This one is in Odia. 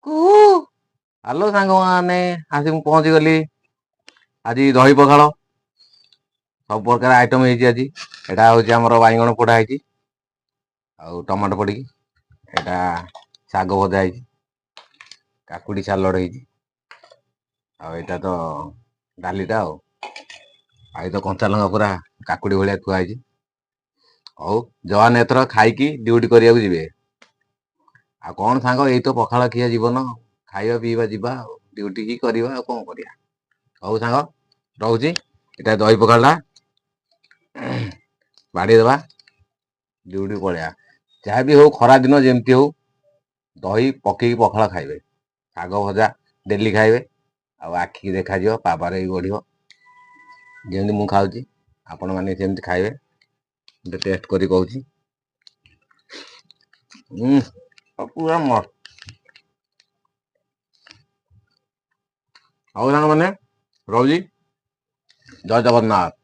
ହ୍ୟାଲୋ ସାଙ୍ଗମାନେ, ଆସି ମୁଁ ପହଞ୍ଚିଗଲି। ଆଜି ଦହି ପଖାଳ, ସବୁ ପ୍ରକାର ଆଇଟମ୍ ହେଇଛି ଆଜି। ଏଇଟା ହେଉଛି ଆମର ବାଇଗଣ ପୋଡ଼ା ହେଇଛି ଆଉ ଟମାଟୋ ପଡ଼ିକି। ଏଇଟା ଶାଗ ଭଜା ହେଇଛି, କାକୁଡ଼ି ସାଲଡ଼ ହେଇଛି, ଆଉ ଏଇଟା ତ ଡାଲିଟା, ଆଉ ଆଉ ଏ ତ କଞ୍ଚା ଲଙ୍କା ପୁରା କାକୁଡ଼ି ଭଳିଆ ଥୁଆ ହେଇଛି। ହଉ ଯବାନ ଏଥର ଖାଇକି ଡ୍ୟୁଟି କରିବାକୁ ଯିବେ। ଆଉ କ'ଣ ସାଙ୍ଗ, ଏଇ ତ ପଖାଳ ଖିଆ ଜୀବନ, ଖାଇବା ପିଇବା ଯିବା ଆଉ ଡ୍ୟୁଟି କି କରିବା, ଆଉ କ'ଣ କରିବା? ହଉ ସାଙ୍ଗ, ରହୁଛି। ଏଇଟା ଦହି ପଖାଳଟା ବାଢ଼ି ଦେବା, ଡ୍ୟୁଟି ପଳେଇବା। ଯାହା ବି ହଉ, ଖରା ଦିନ ଯେମିତି ହଉ, ଦହି ପକେଇକି ପଖାଳ ଖାଇବେ, ଶାଗ ଭଜା ଡେଲି ଖାଇବେ, ଆଉ ଆଖିକି ଦେଖାଯିବ, ପାୱାର ବି ବଢ଼ିବ। ଯେମିତି ମୁଁ ଖାଉଛି, ଆପଣମାନେ ସେମିତି ଖାଇବେ। ଗୋଟେ ଟେଷ୍ଟ କରି କହୁଛି, ପୁରା ମସ୍ତ। ହଉ ସାଙ୍ଗମାନେ, ରହୁଛି। ଜୟ ଜଗନ୍ନାଥ।